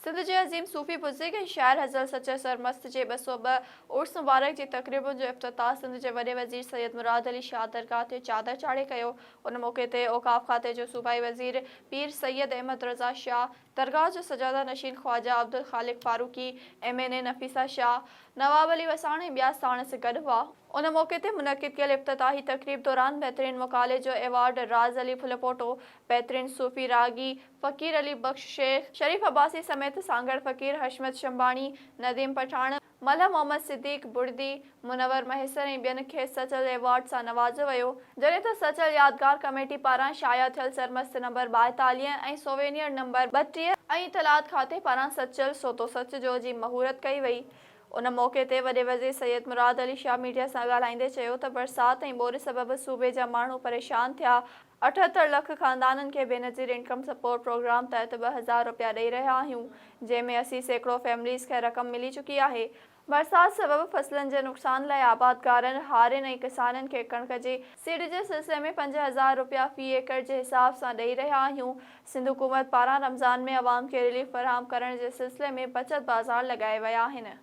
سنڌ جي عظيم صوفي بزرگ ۽ شاعر حضرت سچل سرمست جي 202 عرس مبارڪ جي تقريبن جو افتتاح سنڌ جي وڏي وزير سيد مراد علي شاهه درگاهه تي چادر چاڙهي ڪيو. ان موقعي تي اوقاف کاتي جو صوبائي وزير پير سيد احمد رضا شاهه، درگاهه جو سجاده نشين Khawaja Abdul Khaliq Farooqi, M N A Nafisa Shah, Nawab Ali Wassan ۽ ٻيا ساڻس گڏ هئا. ان موقعي تي منعقد ڪيل افتتاحي تقريب دوران بهترين مقالي جو ايوارڊ راز علي ڦلپوٽو، بهترين صوفي راڳي فقير علي بخش شيخ، شريف عباسي سميت سانگهڙ فقير حشمت شنباڻي، نديم پٺاڻ، ملهه محمد صديق بڙدي، منور مهيسر ۽ ٻين کي سچل ايوارڊ سان نوازيو ويو. جڏهن ته سچل يادگار ڪميٽي پاران شايع ٿيل سرمست نمبر 42 ۽ سووينيئر نمبر 32 ۽ اطلاعات کاتي پاران سچل سوتو سچ جو جي مهورت ڪئي وئي. ان موقعي تي وڏي وزير سيد مراد علي شاهه ميڊيا سان ڳالهائيندي چيو ته برسات ۽ ٻوڏ سبب صوبي جا ماڻهو پريشان ٿيا، 78 لک خاندانن کي بينظير انڪم سپورٽ پروگرام تحت 2000 رپيا ڏئي رهيا آهيون، جنهن ۾ 80% فيمليز کي رقم ملي چڪي آهي. برسات سبب فصلن جي نقصان لاء آبادگارن، هارين ۽ ڪسانن کي ڪڻڪ جي سيڊ جي سلسلي ۾ 5000 رپيا في ايڪڙ جي حساب سان ڏئي رهيا آهيون. سنڌ حڪومت پاران رمضان ۾ عوام کي رليف فراهم ڪرڻ جي سلسلي ۾ بچت بازار لڳايا ويا آهن.